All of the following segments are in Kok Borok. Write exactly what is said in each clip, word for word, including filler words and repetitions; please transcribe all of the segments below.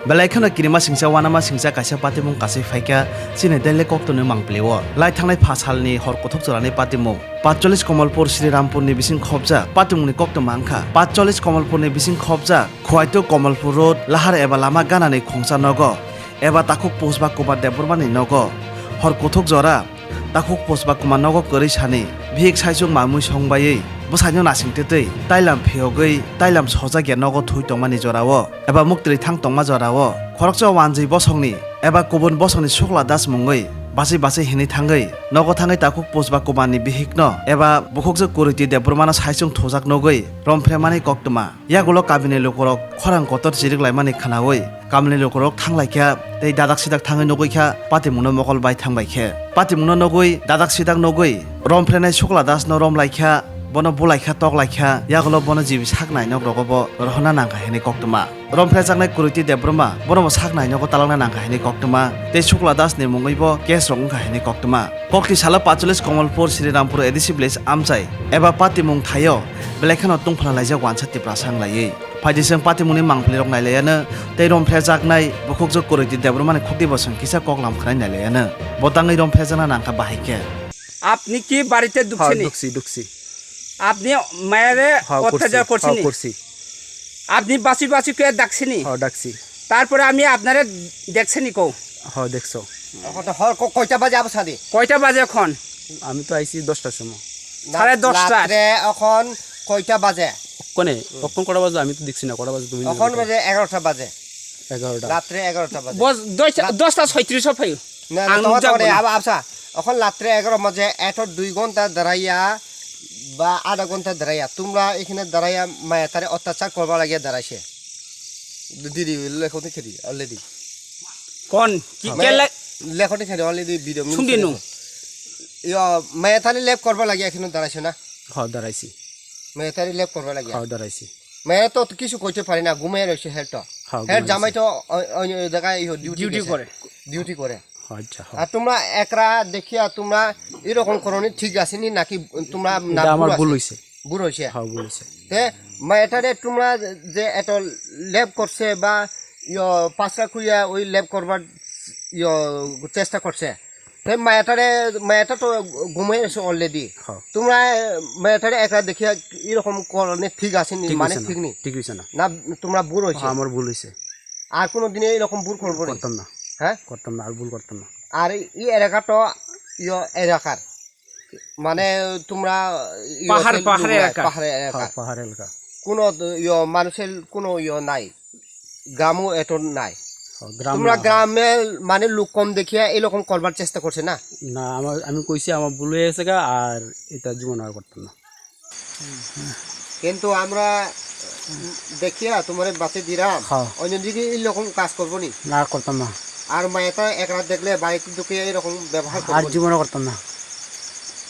Belai kheno kirima singcha wanama singcha kaisa patimung kasui phaikha chini daily koktwmani mangpili o. Lai thangnai pha salni hor kuthuk jorani patimung. Patcholis Komolpur Sri Rampurni bising khopjak patimungni koktwma wngkha. Patcholis Komolpurni bising khopjak Khowaitu Komolpur Road lahar eba lama ganani khongsa nogo eba takhuk Pusba Kumar Debbarmani nogo. Hor kuthuk jora takhuk Pusba Kumar nogo kwrwi sani bihik saichung mamui song baiwi bwsaino nasing twtwi tailam phiyogwi tailam sojak ya nogo thui tongmani jorao eba muktwi thang tongma jorao khoroksa wanjwi bosongni eba kubun bosongni Sukla Das mungwi bachwi bachwi hinwi thangwi nogo thangwi takhuk Pusba Kumarni bihikno eba bukhukjwk Kuriti Debbarmano saichung thujak nugwi romphre mani koktwma. Yagulo kamini lukurok khorang kotor chirik laimani khwnawi kamini lukurok thang lai kha tei dadak sidak thangwi nugwi kha patimungno mokol bai thang bai khe. Patimungno nugwi dadak sidak nugwi romphrenai Sukla Dasno rom lai kha, bono bu lai kha, tok lai kha, yagulo bono jibi sak nainok rogo bo rohorna nang kha hinwi koktwma. Romphrejaknai Kuriti Debbarma bono bo sak nainogo talangna nang kha hinwi koktwma tei Sukla Dasni mungwi bo case rok wng kha hinwi koktwma. Kokti salo Patcholis Komolpur Sri Rampur A D C village amchai eba patimung thaio belai kheno tungphla laijak wansa Tiprasa wng laiwi. Phaidi chwng patimungni mangpili rok nai laiya no tei romphrejaknai bukhukjwk Kuriti Debbarmani khukti bosong kisa koklam khwnai nai laiya no. Bo tangwi romphrejakna nang kha bahai khe. আপনি কি বাড়িতে হ্যাঁ, ঢুকছেনি? ঢুকছি, ঢুকছি। আপনি মায়েরে হ্যাঁ, করছি, অত্যাচার হ্যাঁ, করছেনি? করছি। আপনি বাসি বাসি কে ডাকছেনি? হ্যাঁ, ডাকছি। তারপরে আমি আপনারে দেখছেনি কও? হ্যাঁ, দেখছো। এখন তো হর ক-, কয়টা বাজে আবো সাদি? কয়টা বাজে এখন? আমি তো আইছি দশটার সময়। না, সাড়ে দশটা। রাত্রে এখন কয়টা বাজে? কোনে? কখন কটা বাজে আমি তো দেখছি না, কটা বাজে তুমি এখন বাজে এগারোটা বাজে। এগারোটা। রাত্রে এগারোটা বাজে। বস, দশটা, রাত- দশটা ছয়ত্রিশ ফাইও। না, না, আং তোমার তো নুজাক মানে বলে। আব-, আবসা, এখন রাত্রে এগারো বাজে, এত দুই ঘন্টা দাঁড়াইয়া বা আধা ঘন্টা দাঁড়াইয়া, তোমরা এখানে দাঁড়াইয়া মায়া তারে অত্যাচার করবার লাগিয়া দাঁড়াইছে। দিদি, লেখো তো খেদি, already। কোন? কি, মানে, কে লে- লেখো তো খেদি, already video শুনবি নু? ইয়া, মায়া তারে লেপ করবার লাগিয়া এখানে দাঁড়াইছে না? হ্যাঁ, দাঁড়াইছি। মায়া তারে লেপ করবার লাগিয়া? হ্যাঁ, দাঁড়াইছি। মায়া তো কিছু কইতে পারে না, ঘুমিয়ে রয়েছে হেলটা। হ্যাঁ, হেল ঘুমিয়ে জামাই রয়েছে। তো অ-, অন্য জায়গায় ইহো ডিউটি ডিউটি গেছে। করে। ডিউটি করে। আচ্ছা, হ্যাঁ। আর তোমরা একরা দেখিয়া তোমরা এরকম করনি ঠিক আছে নি নাকি তোমরা না এটা আমার ভুল আছে? ভুল হইছে। ভুল হইছে। হ্যাঁ, ভুল হইছে। তে মায়াটারে তোমরা যে এত লেপ করছে বা ইয়ো পাঁচটা খুইয়া ওই লেপ করবার ইয়ো চেষ্টা করছে। তে মায়াটারে, মায়াটা তো ঘুমাই আছে already। হ্যাঁ। তোমরা মায়াটারে একরা দেখিয়া এরকম করনি ঠিক আছে নি? ঠিক মানে হইছে না। ঠিক নি? ঠিক হইছে না। না, তোমরা ভুল হইছে? হ্যাঁ, আমার ভুল হইছে। আর কোনো দিনে এরকম ভুল করবো নি? করতাম না। হ্যাঁ? করতাম না, আর ভুল করতাম না। আর এই এলাকা তো ইয়ো এলাকার। মানে তোমরা ইয়ো পাহাড়, তেল পাহাড় ডুবলায়, এলাকা। পাহাড় এলাকা। হ্যাঁ, পাহাড় এলাকা। কোনো ইয়ো মানুষের কোনো ইয়ো নাই। গ্রামও এত নাই। হ্যাঁ, গ্রাম তোমরা না। গ্রামে মানে লোক কম দেখিয়া এরকম করবার চেষ্টা করছে না? না, আমার, আমি কইছি আমার ভুল হয়ে গেছে গা, আর এটা জীবন আর করতাম না। কিন্তু আমরা দেখিয়া তোমারে বাঁচে দিলাম, হ্যাঁ। অন্যদিকে এইরকম কাজ করবো নি? না, করতাম না। আর মায়াটা একরা দেখলে বাড়িতে ঢুকে এরকম ব্যবহার আর করবো নি? জীবনও করতাম না।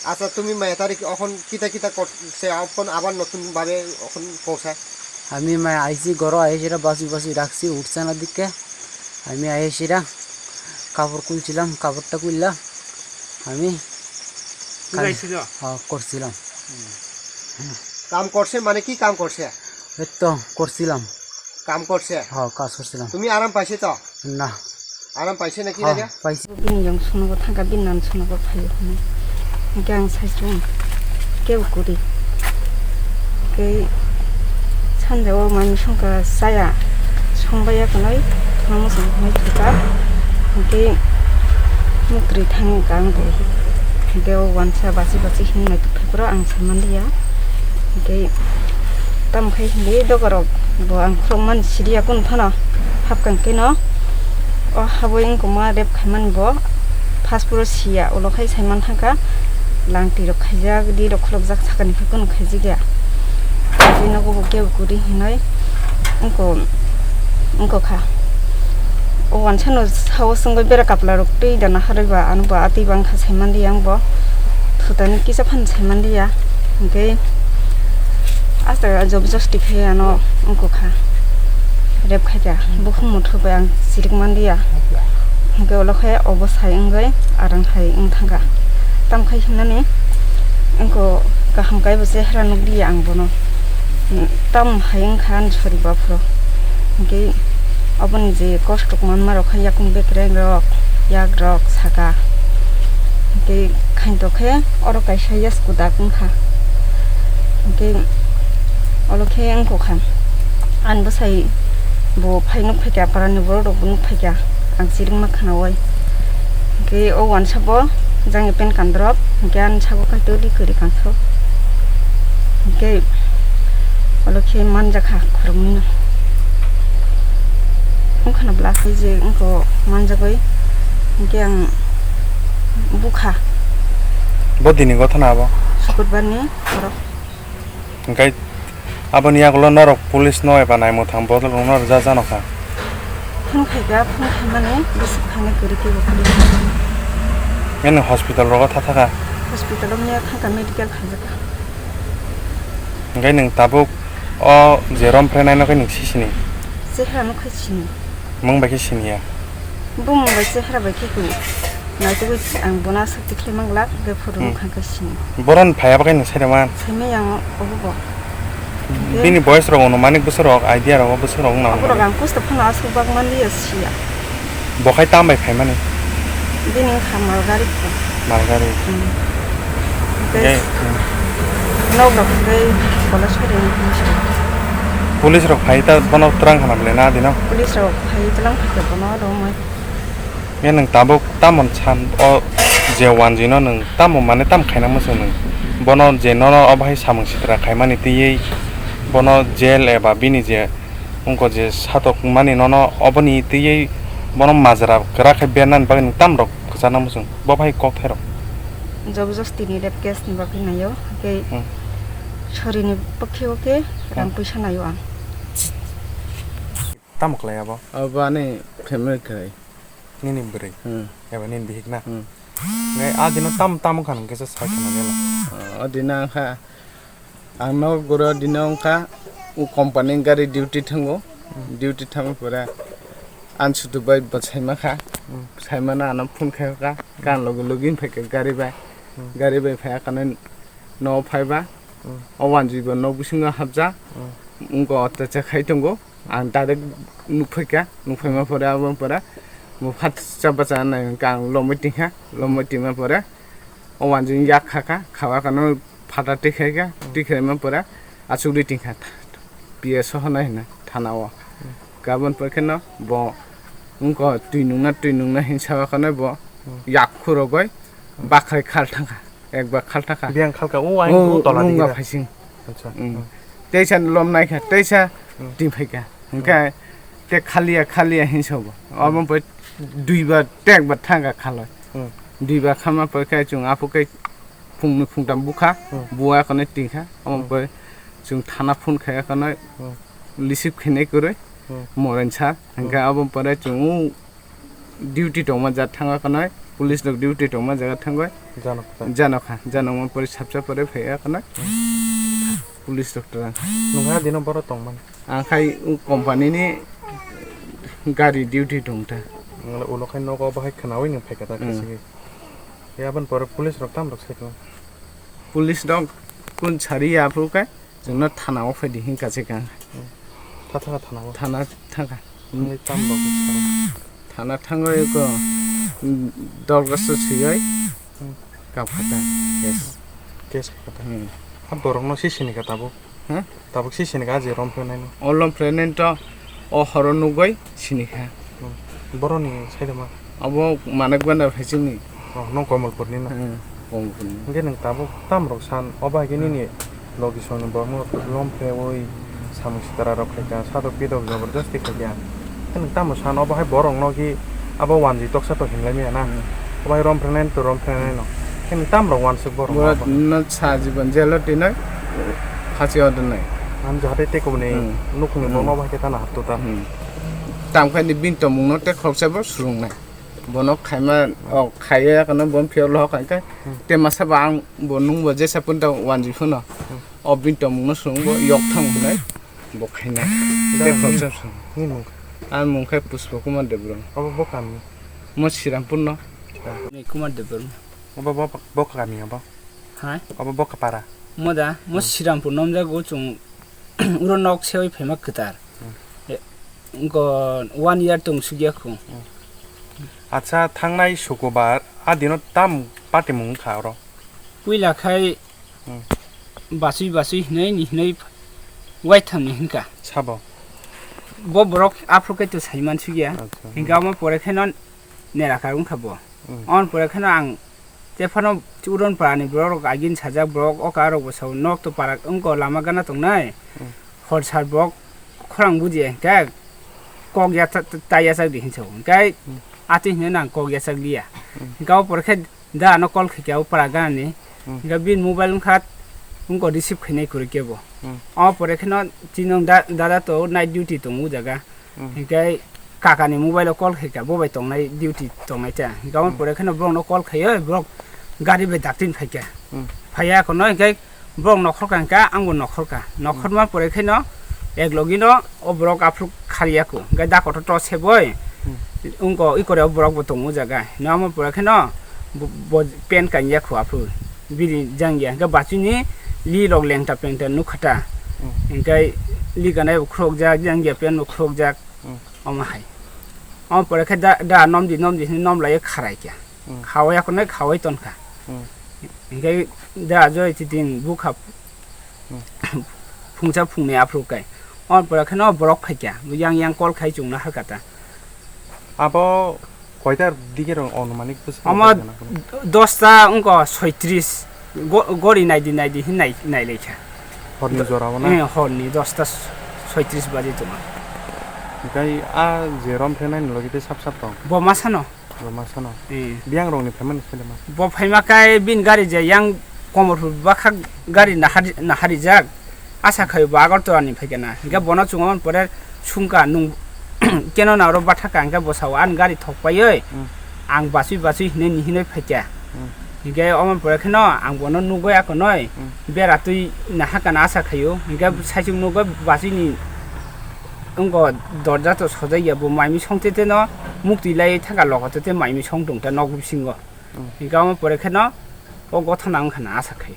আচ্ছা, তুমি মায়াটারে কি এখন কিতা কিতা করছে, এখন আবার নতুন ভাবে এখন পৌঁছা? আমি মা-, আইছি, ঘরো আইছি, এটা বাসি বাসি রাখছি, উঠছে না দিকে। আমি আইছি, এটা কাপড় খুলছিলাম, কাপড়টা খুললাম। আমি কাল-, কুড়াইছিল? হ্যাঁ, করছিলাম। কাম করছে মানে কি কাম করছে? এই তো করছিলাম। কাম করছে? হ্যাঁ, কাজ করছিলাম। তুমি আরাম পাইছে তো? না। আরাম পাইছে নাকি হ্যাঁ, রাজা? পাইছি। Bini jong sunugo thangkha, bini nan sunugo phaio hwnwi. Hwnkhe ang saichung kebo kwrwi. Tei sanja o manwi songkha chaya, songbaiya kwnwi, thwngmung se hwnwi thwkha. Hwnkhe muktwi thangkha ang bo. Hwnkhe o uansa bachwi bachwi himnai tongphai phuru ang saimaliya. Hwnkhe tamo khe hwnwi dogarok bo ang khulukmani siriya kunu phano hapkang khe no o habwi wngkoma rep khaimani bo. First phuru siya, ulo khai saiman thangkha, langtwi rok khaijak, di rok khulukjak, sakani khe kunu khaijak ya. Tei nogo bo kebo kwrwi hinwi wngko, wngkha. O uansano sao swngwi bera kapla rok twi dana harwi ba, ano bo atwi bangkha saiman di ang bo. Thutani kisa phano saiman di ya. Hwnkhe asta job josti khe ano wngkha. Rep khaikha, bukhuk muthuk bai ang chirik manliya. Hwnkhe ulo khe obo sai wngwi arang hai wng thangkha. Tamo khai hwnmani wngkha kaham kaibo chehra nukliya ang bono. Tamo hai wngkha ani sori baphuru. Hwnkhe Aboni je kosto manma rok khe yakung bekreng rok, yak rok saka. Hwnkhe khainto khe oro kaisa yasku dak wngkha. Hwnkhe olo khe wngkha. Ani bwsai bo phai nuk phaikha, parani borok rok bo nuk phaikha. Ang chirikma khnaui. Hwnkhe o uansa bo jang pen kandrop, hwnkhe ani sabo kaitwi ri kwrwi kangsok. Hwnkhe olo khe manjakha khoroknwino. Wngkhana bwla khe je wngkha manjagwi, hwnkhe ang bukha. Bo dini gothana abo? Sukurbarni borok. Hwnkhe aboni yagulo norok police no eba naimwthang borok no rwjak jano kha. Phone khaikha, phone khaimani bwswk thangwi kwrwi khe bo police. Nini hospital rogo thathakha? Hospital o mia thangkha, medical khaijakha. Hwnkhe nwng tabuk o je rom phrenai no khe nwng sisini? Chehra no khe sini. Mung bai khe siniya? Bumung bai chehra bai khe kunu. Naitugwi ang bono aswk tikhlai manglak, hwnkhe phuru Hmm. wngkha khe sini. Boron phaiya bagwi nwng saida man? Saimai ang obo bo. Bini boyes rok ono manik bwswk rok, idea rok bwswk rok wngna Aborok mano. Ang kusta phano aswk bak manliya siya. Bo khai tam bai phaimani? Bini wngkha malgari khe. Malgari. Hmm. Tei Tei, hmm. Nok rok tei bola sori wngkha. Police rok phai ta bono twrang khana bwle na dino? Police rok phai twlang phaikha bono romwi. Nge nwng tabuk tamo san o je wanjwi no nwng tamo mane tam khaina muchung nwng? Bono je nono obo hai samung sitra khaimani twiwi bono jail eba bini je wngkha je satok mani nono oboni twiwi bono majra kwrak khe bernani bagwi nwng tam rok kwchana muchung? Bo bai kok thairok. Jabardasti ni rape case ni bagwi naio, hwnkhe Hmm. Sori ni pokhe o khe rang Hmm. puisa naio ang. Tamo khlai abo? Abo ani family khlai. Nini bwrwi? Hmm. Eba nini bihik na? Hmm. Ngai a dino tam, tamo khan hwnkhe se sai khna nela. Ah, o dino ang kha, ang no guro dino wngkha, o company gari duty thango. Hmm. Duty thangma pore ang sutu bai bwsai ma kha. Hmm. Bwsai mano ano phone khai kha. Hmm. Kan logi logi phai kha gari bai. Hmm. Gari bai phai kha no phai ba. Hmm. O wanjwi bo nok bisingo hapjak. Hmm. Wngkha o techa khai tongo. Ang direct nukphaikha, nukphaima pore abo pore bo phat cha bacha nai hwnkha ang lomwi tingkha, lomwi tingma pore o wanjwi yak khakha, khawa kano phata tikhaikha, tikhaima pore achukdi tingkha, P S o honai hwnwi thana o. Gabon pore kheno bo wngkha twi nungna, twi nungna hinwi sawa kano bo yak khurogwi bakhrai khal thangkha. Ekbar khalta kha. Biyang khalka, o ain o tola nungga dikira. Phaising. Acha. Mm. Hmm. Teisa lom naikha, teisa Hmm. Ting phaikha. Hmm. Hwnkhe te khaliya, khaliya hinwi sobo. Hmm. Obo bai duibar, tekbar thangkha khaloi. Hmm. Duibar khama pore khe chwng aphuk khe phungni phungtam bukha, Hmm. Buwa khone tingkha. Omo Hmm. Bai chwng thana phone khai khano Hmm. Receive khainai kwrwi. Hmm. Moren sir. Hwnkhe Hmm. Abo pore chwng o duty tongma jat thangma khanai, police rok duty tongma jaga thangwi. Janokha. Janokha, janokma pore sapsa pore phaiya khanai. Police rok twlang. Nungha dino boro tongmani. Ang khai o company ni gari duty tongta. Nangla ulo khai nogo bahai khnawi nang phaikha ta Hmm. Khasigi. Ya aboni pore police rok tam rok sai tong. Police rok kun sari ya phuru kai. Chwngno thana o phaidi hinkha se kang. Hmm. Tha thangkha thana o? Thana thangkha. Thangwi tam rok saro? Thana thangwi ko, mm, dorgaso siyoi Hmm. Kapha ta case. Case kapha ta. Hmm. Ha borokno si sini kha tabuk? Ha? Tabuk si sini kha je rom phenai no? O lom phenai to o horo nugoi sini kha. Hmm. Boroni saidama? Abo Manik Bhandar hai chini. Oh, nong Komolpurni no? Hmm, Komolpurni. Hwnkhe nwng tabuk tam rok san, obo hai khe nini logi songni borokno lom phreui samung sitra rok khaikha, sadok pidok jabardasti khaikha. Hwnkhe nwng tamo san, obo hai borok no ki abo wanjwi toksa to hinlai maya na? Hmm. Obo hai rom phrenai to rom phrenai no. Hwnkhe nwng tam rok wansuk borok no Borok obo hai. No sa jibon jelo tinoi, phachi odonai. Ang jahate tei kubuni Hmm. nukhungni Hmm. borok no obo hai khe tana haptu ta. Hmm. Tamkhaini bini tongmungno tei khoroksa bo swrwngnai. Bono khaima, o, khaiya kono bo phiyok loho khankhe, Hmm. Te masa ba ang bo nung bo jesa punta wanji phuno. Hmm. O bini tongmungno swrwng bo yok thang hwnwi bo khaina. Te Dara khoroksa swrwng. Ni mung? Ang mung khe Pushpa Kumar Debbarma. Obo bo kami? Mo Srirampur no. Ni Kumar Debbarma. Obo bo, bo kami obo? Hai? Obo bo kapara? Mo da, mo Hmm. Srirampur nomjago chwng. Uro nok sewi phaima kwtar. Hmm. E, Wngkha one year tong sukya khu. Hmm. Acha, thangnai sukubar a dino tam patimung wngkha oro? Puila khai Hmm. basui basui hinwi ni hinwi waitham ni hinka. Sabo? Bo borok aphuru khe to saiman sukya. Acha, hmm. Hinka omo pore kheno nerakar wngkha bo. Hmm. On pore kheno ang tephano uron parani borok rok agin sajak borok oka rok bo sao nok to para wngko lama gana tongnai. Hmm. Hor sar borok khorang buji hinkhe kok ya ta-, ta-, ta yachak di hinsa hinkhe Hmm. atwi hinwi nang kok yachak liya. Hmm. Hinkhe o pore khe da ano call khaikha o para gana ni. Hmm. Hinkhe bin mobile wngkha wngko receive khainai kwrwi kebo. Hmm. O pore kheno chini da-, dada to night duty tongo o jaga. Hmm. Hinkhe kakani mobile o call khaikha, bo bai tongnai duty tongnai ta. Hinkhe omo Hmm. pore kheno borok no call khaiyo, borok gari bai daktin phaikha. Hmm. Phaiya kono hinkhe borok nokhor ka hinkhe ang bo nokhor ka. Nokhor Hmm. ma pore kheno ek logi no o borok aphuru khariya khu. Hinkhe da kotor to se boi. Hmm. Wngko ikore o borok bo tongo o jaga. Hino omo pore kheno bo, bo pen kanya khu aphuru. Bini jangya hinkhe bachini li rok lengta pengta nukha ta. Hmm. Hinkhe li kanai bo khurokjak, jangya pen bo khurokjak. Hmm. Omo hai. Omo pore khe da, da nom di, nom di hinwi nom laiyo kharai khe. Hmm. Khawai akhornai khawai tonkha. Hmm. Hinkhe da joi chitin bukha Hmm. phungsa phungnwi aphuru kai. Omo pore kheno borok phaikha. Yang yang call khai chungna harkha ta. Abo koitar dike rong onumanik bwswk Omo rok jana kono? Dosta wngko soitris. Go-, gori naidi naidi hin nai-, nailaikha. Horni Do-, jora o na? Eh, horni dosta soitris baji tongo. Hinkhe a je rom phenai ni logi tei sap sap tong? Bo ma sano. Bo ma sano? Eh. Biyang rokni phaimani sele ma? Bo phaima kai bin gari je yang Komorpur bakha gari nahari-, naharijak. Asa khaio bo Agartala ni phaikha na. Hinkhe bono chwngmani pore sungkha nung keno na oro bathakha hinkhe bo sao ani gari thokpaioi. Hmm. Ang basui basui hinwi ni hinwi phaikha. Hmm. Hinkhe omo pore kheno ang bono nugwi akonoi Hmm. bera twi nahakana asa khaio. Hinkhe saichung nugwi basui ni wngkha dorja to sojaiya bo maimi song tete no muktwi lai thangkha lokoto tei maimi song tongkha nok bisingo. Hmm. Hinkhe omo pore kheno o gothana wngkha na asa khaio.